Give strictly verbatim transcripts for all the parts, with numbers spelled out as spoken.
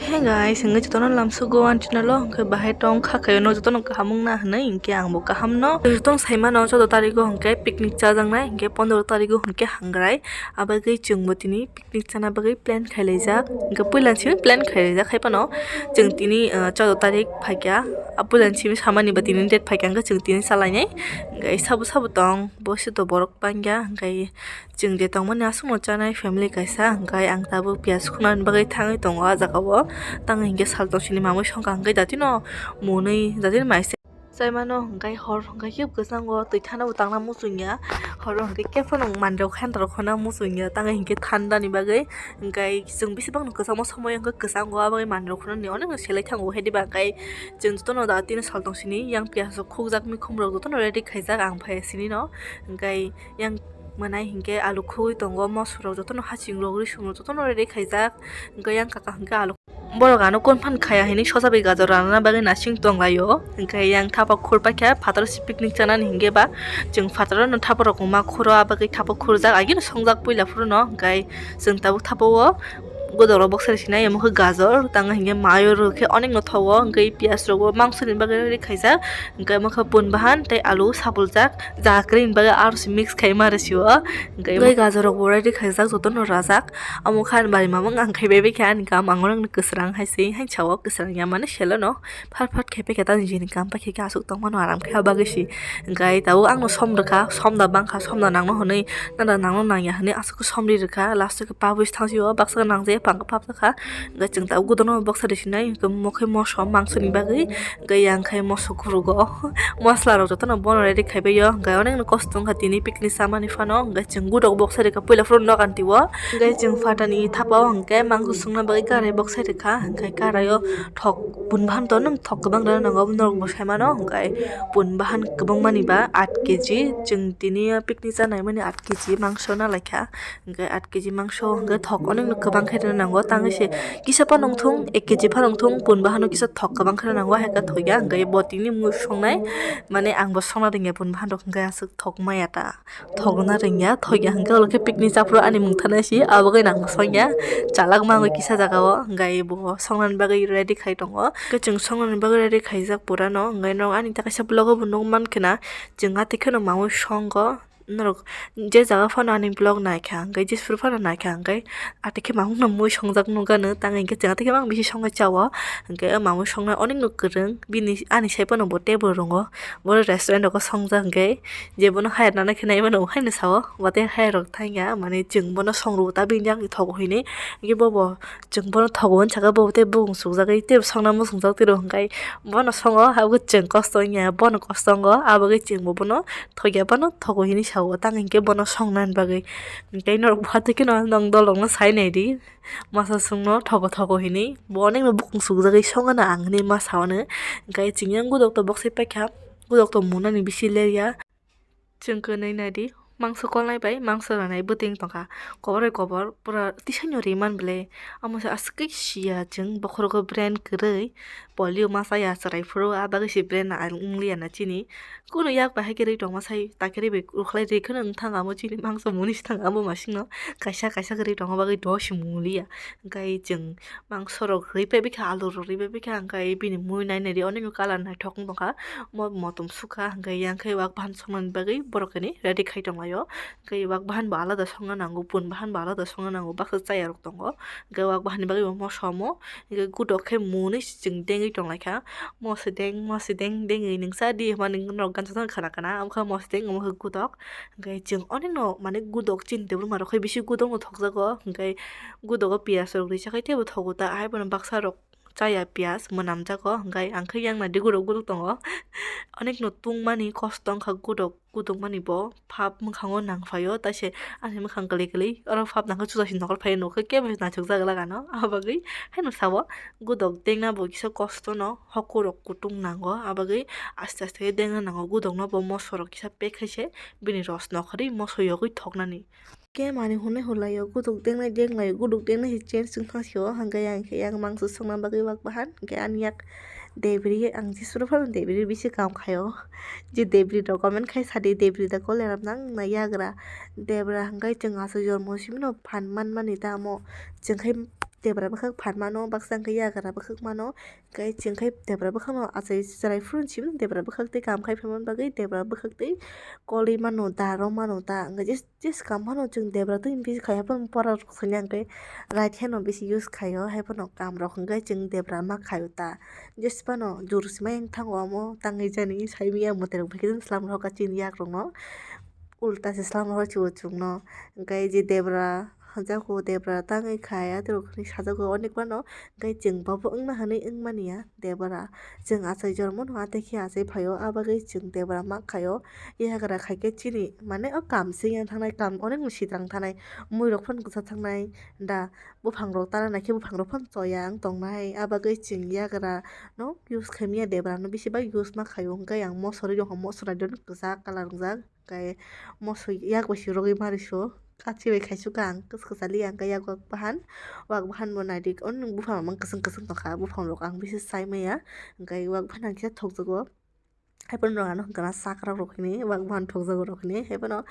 Hey guys, hingke jotono lamsugo ani channel o, hingke bahai tong kha khayo no jotono kaham wngna hinui, hingke ang bo kaham no. Jotono sai mano choudo tarigo hingke picnic chajaknai, hingke pondro tarigo hingke hangrai. Abagwi chwng bo tini picnic chana bagwi plan khailaijak. Hingke puila simi plan khailaijak hai phano chwng tini, ah, choudo tarik phaikha. Ah, puila simi samani ba tini date phaikha hingke chwng tini chalainai. Hingke sabo sabo tong, bo se to borok bangya, hingke Chwng je tongmani aswkno chanai family kaisa, hwnkhe ang tabuk piyaj khunani bagwi thangwi tongo ah jagao. Tamo hinkhe saltoksini mamwi songkha hwnkhe datino mwnwi datino mai se chaimano, hwnkhe hor hwnkhe khe kwchango twi thanabo tangna muchungya. Horo hwnkhe khe phano manwirok khentrok khwna muchungya, tamo hinkhe thandani bagwi. Hwnkhe chwng bisi bangno kwchangma somoi hwnkhe kwchango, aboni manwirok khwnani onekno selai thango, hediba hwnkhe chwng jotono datino saltoksini yang piyajrok khukjak mikhumrok jotono ready khaijak ang phai sinino. Hwnkhe yang mwnai hinkhe alu khugwi tongo, moso rok jotono haching rok, risum rok jotono ready khaijak. Hwnkhe yang kaka hinkhe alu, borok ano kon phan khaya hinwi sosa bai gajor rana bagwi nasing tonglaio. Hwnkhe yang thapa khur paikha, phataro se picnic chanani hinkhe ba chwng phataro no thapa rok ma khuro, abagwi thapa khurjak, agino songjak puila phuru no. Hwnkhe chwng tabuk thapa o godoro boksa rok sinai omo khe gajor, tamo hinkhe mayo rok khe onekno thogo, hwnkhe piyaj rogo mangsoni bagwi ready khaijak. Hwnkhe omo khe pun bahan tei alu sapuljak, ja kwrwini bagwi aro se mix khaima rw sio. Hwnkhe omo khe gajor rok bo ready khaijak, jotono rajak. Omo khe ani bari mamung ang khai bai bai khe ani kam ang orokno kwsrang hai se, hai sao kwsrang ya mani selono. Phat phat khe paikha ta nijini kam paikhe khe aswk tongmano aram khe abagwi si. Hwnkhe tabuk angno som rwkha, som da bangkha, som da nangno hwnwi, nada nangno nangya hwnwi aswk khe som ri rwkha. Last o khe pabwi thang sio, baksa khe nangjaya, pang khe pap jakha. Hwnkhe chwng tabuk godorno boksa risinai, hwnkhe omo khe moso mangsoni bagwi, hwnkhe yang khe moso khurugo, mosla rok jotono bono ready khaibaio. Hwnkhe onekno kosto wngkha tini picnic chamani phano, hwnkhe chwng godok boksa rikha puila phuru nokan tio. Hwnkhe chwng phatani thapao hwnkhe mangso songna bagwi karai boksa rikha, hwnkhe karaio thok pun bahan to nwng thok kwbang rwna nango, norok bo sai mano, hwnkhe pun bahan kwbangmani ba aat kg, chwng tini picnic chanai mani aat kg mangso na laikha, hwnkhe aat kg mangso hwnkhe thok onekno kwbang khe rwna nango, tangwi se kisa phano wngthung, ek kg phano wngthung, pun bahan no kisa thok kwbang khe rwna nango, hai khe thokya, hwnkhe bo tini mui songnai, mane ang bo songna rwngya pun bahan rok, hwnkhe aswk thok maya ta. Thokna rwngya, thokya hwnkhe ulo khe picnic chaphuru ani mung thana si, abo khe nang songya, chalak mangwi kisa jaga o, hwnkhe bo songnani bagwi ready khai tongo. Hwnkhe chwng songnani bagwi ready khaijak pura no, hwnkhe norok ani ta kaisa vlog o bo nukmankha na, chwng atwi kheno mangwi songo, norok je jaga phano ani vlog naikha, hwnkhe jephuru phano naikha, hwnkhe atwi khe mangwi no mui songjak nukgano, tang hwnkhe chwng atwi khe mang bisi songwi chao, hwnkhe o mangwi songnai onekno kwrwng, bini ani sai phano bo teibo rwngo, bo restaurant rogo songjak hwnkhe. Je bono hire nana khe nai mano, haino sao, watwi hire rok thangya, mane chwng bono song rwo ta bini jagani thogo hinwi, hwnkhe bobo chwng bono thogo hwn saka, bobo tei bukung sukjagwi tei songna muchungjak twi rw hwnkhe bono songo, abo chwng kosto wngya, bono kosto wngo, abo khe chwngbo bono thokya, bono thogo hinwi sao, tang hinkhe bono songnani bagwi. Hwnkhe norok buhar twi kheno nong dolongno sai naidi, masa chwngno thogo thogo hinwi, bo onekno bukung sukjagwi songano ang hinwi ma sao, hwnkhe chwng yang godok to boksai paikha, godok to munani bisi lerya. Chwng kwnwi naidi, mangso kolnai bai mangso ranai bwtwing tongkha. Kobor bai kobor pura tisaino ri man bwle. Amo se aswk khe siya chwng, bokhorogo brain kwrwi, polio ma chaya chwrai phuru, a bagwi se brain ang wng liya na chini. Kunu yak bai hai khe ri tongma sai, ta khe ri bai rwkhlai ri kheno wng thang amo chini mangso muni se thang amo masingno. Kaisa kaisa khe ri tongma bagwi dosi mung liya. Hwnkhe chwng mangso rok rwi pebikha, alu rok rwi pebikha, hwnkhe bini mui nai nai ri, onekno colour naithok wng tongkha, mo motom sukha, hwnkhe yang khe wak bahan songnani bagwi borok khaini ready khai tonglaio, hwnkhe wak bahan bo alada songna nango, pun bahan bo alada songna nango, baksa chaya rok tongo, hwnkhe wak bahan ni bagwi bo moso omo, hwnkhe godok khe mui nwi chwng dengwi tonglaikha, moso deng, moso deng, dengwi nwngsa di hwnba nwng norok gansa khana khana, omo khe moso deng, omo khe godok. Hwnkhe chwng onekno, mane, godok chini tebol manrok hai bisi godokno thokjago. Hwnkhe godogo piyaj rok rijakhai teibo thogo ta, haibono baksa rok chaya piyaj mwnamjago. Hwnkhe ang khe yang naidi godok, godok tongo. Onekno tungmani kosto wngkha godok, godokmani bo phap mwkhango nangphaio, taise ani mwkhang kwlwi kwlwi oro phap nangkhe chuchasi nokol phai nukhe kebo naithokjak glak ano. Abagwi haino sao, godok dengna bo kisa kostono, hokurok kutung nango, abagwi aste aste khe dengna nango, godokno bo mosorok kisa pack khaise. Bini ros nokharwi moso yogwi thoknani. Khe manwi hwnwi hwlaio, godok dengnai denglaio, godok dengnai se change wng thang sio, hwnkhe yang khe yang mangso songna bagwi wak bahan, hwnkhe ani yak debri, ang jisuro phano debri bisi kam khaio. Je debri rok comment khai sadi, debri da koleram nang na yagra. Debra hwnkhe chwng aswk jormo simino phan manmani tamo, chwng khai debra bwkhak phan mano, baksa hwnkhe yagra bwkhak mano. Hwnkhe chwng khe debra bwkhakno achai chwrai phuru chim debra bwkhak twi kam khai phaimani bagwi debra bwkhak twi kolwi mano, da rw mano ta. Hwnkhe je, je swkang phano chwng debra twi bisi khai haphano pora rok sanya hwnkhe right hand no bisi use khaio, haiphano kam rok hwnkhe chwng debra ma khaio ta. Jesphano jur swmai wng thango omo tangwi jani saimanya mwtai rok bai khe slam rok chini yak rokno ulta se slam rok chuo chwngno. Hwnkhe je debra hwnjago debra tangwi khai atorok hinwi sajago onek phano. Hwnkhe chwng bobo wngna hwnwi wngmani ya debra chwng achai jormo no atekhe achai phaio abagwi chwng debra ma khaio. Yagra khaikhe chini mane o kam se yang thangnai kam onek no sitrang thanai mui rok phano kwchak thangnai da. Buphang rok tara naikhe buphang rok phano choya wng tongnai, abagwi chwng yagra no use khaimaya debra no bisi bai use ma khaio. Hwnkhe ang moso ri rok moso rai rok kwchak colour wngjak, hwnkhe moso yak bai si rogwi mari so kachi bai khai suka ang kwchwk kwchali ang khe yak wak bahan, wak bahan bo naidi ono buphang rok mang kwchwng kwchwng tongkha, buphang rok ang bisi chai maya, hwnkhe wak bahan ang khe thokjago. Haiphano rok ano hwnkha na sakra rok hwnwi wak bahan thokjago rok hwnwi. Haiphano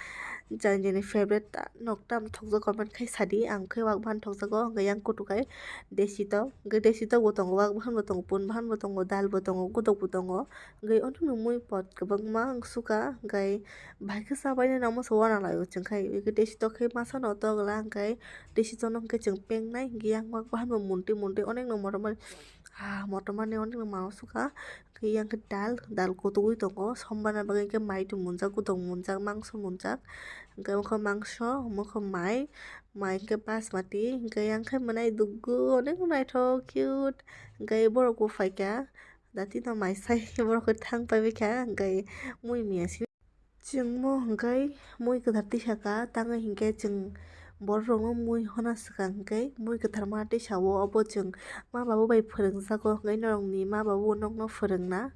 jani jani favorite nok tam thokjago comment khai sadi, ang khe wak bahan thokjago hwnkhe yang kutu kai desi tok, hwnkhe desi tok bo tongo, wak bahan bo tongo, pun bahan bo tongo, dal bo tongo, godok bo tongo. Hwnkhe onek no mui pot kwbangma ang suka, hwnkhe bai khe chabainai nangma se uanalaio chwng khai. Hwnkhe desi tok khe masa no tok la, hwnkhe desi tok no hwnkhe chwng pengnai, hwnkhe yang wak bahan bo munti munti onek no motom mani, ah, motom mani onek no mao suka. Khe yang khe dal, dal kotogwi tongo, sombana bagwi khe maitu munjak, godok munjak, mangso munjak, hwnkhe omo khe mangso, omo khe mai, mai hwnkhe basmati, hwnkhe yang khe mwnai duggu, onek naithok cute, hwnkhe borok bo phaikha, datino mai sai borok khe thang paibaikha, hwnkhe mui miya simi. Chwngmo hwnkhe mui kwthar tisaka, tangwi hwnkhe chwng borok rokno mui hona swkang hwnkhe mui kwthar ma tisao, obo chwng ma babu bai phwrwngjago hwnkhe norokni ma babu nokno phwrwngna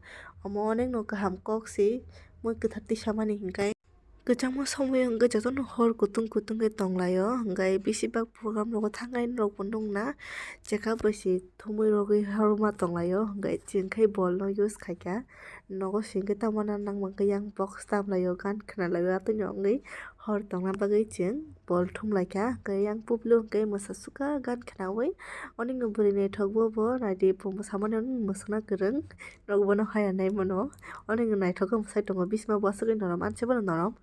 omo onekno kaham kok se mui kwthar tisamani hwnkhe. Kwchangma somoi hwnkhe jotono hor kutung kutung khe tonglaio, hwnkhe bisi bak program rogo thangkhe norokbo nukna chekap bai se thumui rogwi horma tonglaio, hwnkhe chwng khe bol no use khaikha. Nogo singkhe tamana nangma khe yang box tamlaio, gan khnalaio, atwino wngwi hor tongna bagwi chwng bol thumlaikha. Hwnkhe yang pupilo hwnkhe mwsa suka gan khnaui, onekno bwrwi naithok bo, bo naidi bo mwsamani onekno mwsana kwrwng, nok bono haya nai mano, onekno naithok khe mwsai tongo, bisima bo aswk norom, anse bono norom,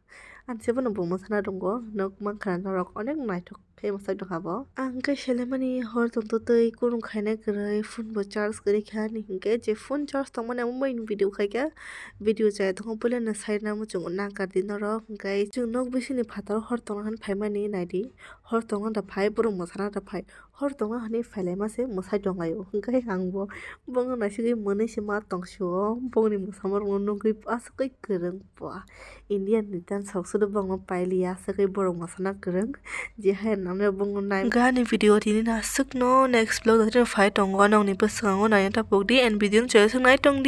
anse bono bo mwsana tongo, nok mankha norok onek naithok. Khe mwsai tongkha bo. Ang khe selemani hor tongtwtwi kunung khainai kwrwi phone bo charge kwrwi kha ani hinkhe je phone charge tongmani amo bai video khaikha. Video chaya tongkha puilano saina muchungo nangkar di norok hinkhe chwng nok bisingni phataro hor tongna hwn phaimani naidi. Hor tongna da phai borok mwsana da phai. Hor tongna hwnwi phailaima se mwsai tonglaio hinkhe ang bo bono naisigwi mwnwi se ma tongsio bongni mwsamarokno nugwi aswk kwrwng. Pua, Indian ni tan sok sudo bongno pailiya, aswk khe borok mwsana kwrwng. Je hai nangmani bongno nai. Gani video tini na aswkno next vlog dotino phai tongo, nokni bwskango naina tapok di and video no chaya swk nai tong di.